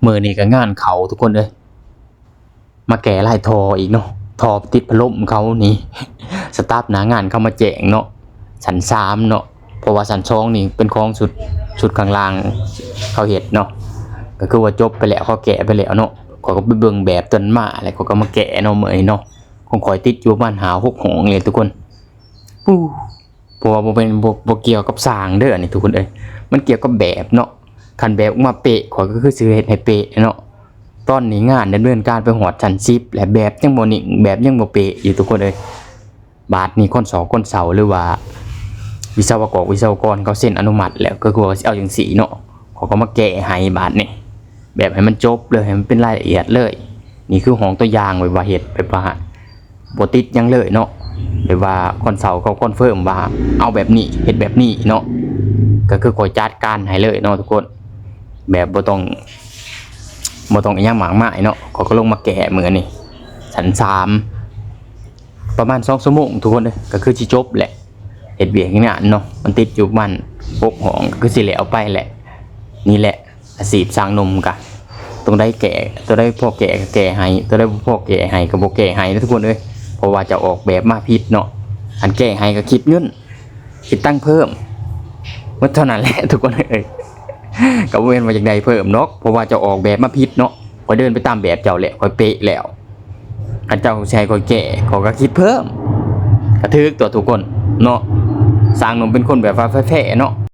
ມື້ນີ້ກໍງານເຂົ້າທຸກຄົນເອີຍ ມາແກ້ລາຍທໍ່ອີກເນາະ ທໍ່ຕິດພັດລົມເຂົານີ້ ສະຕາຟໜ້າງານເຂົາມາແຈ້ງເນາະ ຊັ້ນສາມເນາະ ເພາະວ່າຊັ້ນສອງນີ້ເປັນຂອງຊຸດ ຊຸດຂ້າງລ່າງເຂົາເຮັດເນາະ ກໍຄືວ່າຈົບໄປແລ້ວ ເຂົາແກ້ໄປແລ້ວເນາະ ຂ້ອຍກໍໄປເບິ່ງແບບຕົນມາ ແລ້ວຂ້ອຍກໍມາແກ້ເນາະ ມື້ນີ້ເນາະ ຂອງຂ້ອຍຕິດຢູ່ປະມານຫ້າຫົກຫ້ອງເລີຍທຸກຄົນ ປູ້ ເພາະວ່າບໍ່ແມ່ນ ບໍ່ ບໍ່ກ່ຽວກັບຊ່າງເດີ ອັນນີ້ທຸກຄົນເອີຍ ມັນກ່ຽວກັບແບບເນາະ ຄັນແບບອອກມາເປະ ຂ້ອຍກໍຄືຊິເຮັດໃຫ້ເປະເນາະ ຕອນນີ້ງານດຳເນີນການໄປຮອດຊັ້ນສິບແລ້ວ ແບບຍັງບໍ່ນິ່ງ ແບບຍັງບໍ່ເປະຢູ່ທຸກຄົນເອີຍ ບາດນີ້ຄົນຊອກຄົນເຊົ່າ ຫຼືວ່າວິສະວະກອກ ວິສະວະກອນເຂົາເຊັນອະນຸມັດແລ້ວ ກໍຄືວ່າຊິເອົາຈັ່ງຊີ້ເນາະ ຂ້ອຍກໍມາແກ້ໃຫ້ບາດນີ້ ແບບໃຫ້ມັນຈົບເລີຍ ໃຫ້ມັນເປັນລາຍລະອຽດເລີຍ ນີ້ຄືຫ້ອງຕົວຢ່າງ ແບບວ່າເຮັດ ແບບວ່າບໍ່ຕິດຫຍັງເລີຍເນາະ ແບບວ່າຄົນເຊົ່າເຂົາຄອນເຟີມວ່າເອົາແບບນີ້ ເຮັດແບບນີ້ເນາະ ກໍຄືຂ້ອຍຈັດການໃຫ້ເລີຍເນາະທຸກຄົນ ແບບບໍ່ຕ້ອງ ບໍ່ຕ້ອງອີ່ຫຍັງມາກມາຍເນາະ ຂ້ອຍກໍລົງມາແກ້ມື້ນີ້ ຊັ້ນສາມ ປະມານສອງຊົ່ວໂມງທຸກຄົນເອີຍ ກໍຄືຊິຈົບແຫຼະ ເຮັດວຽກເຮັດງານເນາະ ມັນຕິດຢູ່ປະມານຫົກຫ້ອງ ກໍຄືຊິແລ້ວໄປແຫຼະ ນີ້ແຫຼະ ອາຊີບຊ່າງໜຸ່ມກະ ຕົວໃດແກ້ ຕົວໃດພໍແກ້ກໍແກ້ໃຫ້ ຕົວໃດບໍ່ພໍແກ້ໃຫ້ກໍບໍ່ແກ້ໃຫ້ເດີທຸກຄົນເອີຍ ເພາະວ່າເຈົ້າອອກແບບມາຜິດເນາະ ອັນແກ້ໃຫ້ກໍຄິດເງິນ ຄິດຕັງເພີ່ມ ໝົດເທົ່ານັ້ນແຫຼະທຸກຄົນເອີຍ ກໍບໍ່ແມ່ນວ່າຢາກໄດ້ເພີ່ມດອກ ເພາະວ່າເຈົ້າອອກແບບມາຜິດເນາະ ຂ້ອຍເດີນໄປຕາມແບບເຈົ້າແຫຼະ ຂ້ອຍເປະແລ້ວ ຄັນເຈົ້າຊິໃຫ້ຂ້ອຍແກ້ ຂ້ອຍກໍຄິດເພີ່ມ ກໍຖືກຕົວະທຸກຄົນເນາະ ຊ່າງໜຸ່ມເປັນຄົນແບບວ່າແຟໆເນາະ